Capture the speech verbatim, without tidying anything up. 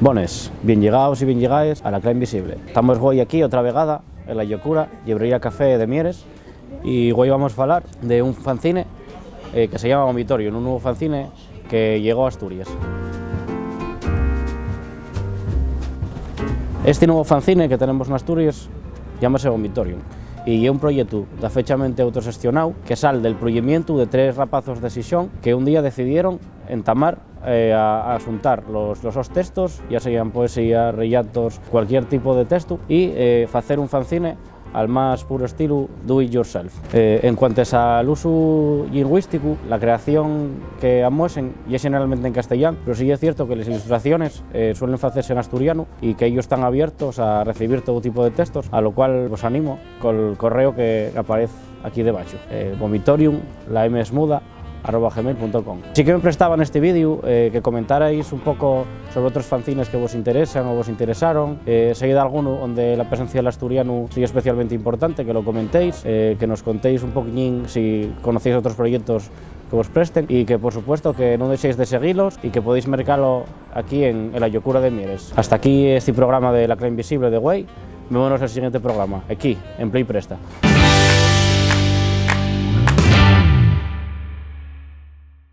Bones, bien llegaos y bien llegaes a La Cla Invisible. Tamos güei aquí otra vegada, en La Llocura, llibrería Café de Mieres, y güei vamos falar de un fanzine, eh, que se llama Vomitorium, un nuevo fanzine que llegó a Asturias. Este nuevo fanzine que tenemos en Asturias llámase Vomitorium y ye un proyectu dafechamente autoxestionáu que sal del proyemientu de tres rapazos de Xixón que un día decidieron entamar, eh, a, a xuntar los, los sos textos, ya sean poesía, rellatos, cualquier tipo de textu, y, eh, facer un fanzine al más puro estilu do it yourself. Eh, en cuantes al usu llingüísticu, la creación que amuesen ye xeneralmente en castellán, pero sí ye cierto que les ilustraciones, eh, suelen facerse en asturianu y que ellos están abiertos a recibir todo tipo de textos, a lo cual vos animo col correo que aparez aquí debaxo, eh, vomitorium, la M es muda, arroba gmail punto com. Sí que me prestaba nesti vídeu, eh, que comentarais un poco sobre otros fanzines que vos interesan o vos interesaron, eh, si hai dalgunu onde la presencia del asturianu sigue especialmente importante, que lo comentéis, eh, que nos contéis un poquiñín si conocéis otros proyectos que vos presten y que, por supuesto, que non dexéis de seguilos y que podéis mercalo aquí en, en La Llocura de Mieres. Hasta aquí esti programa de La Cla Invisible de güei. Vémonos el siguiente programa, aquí, en Play Presta.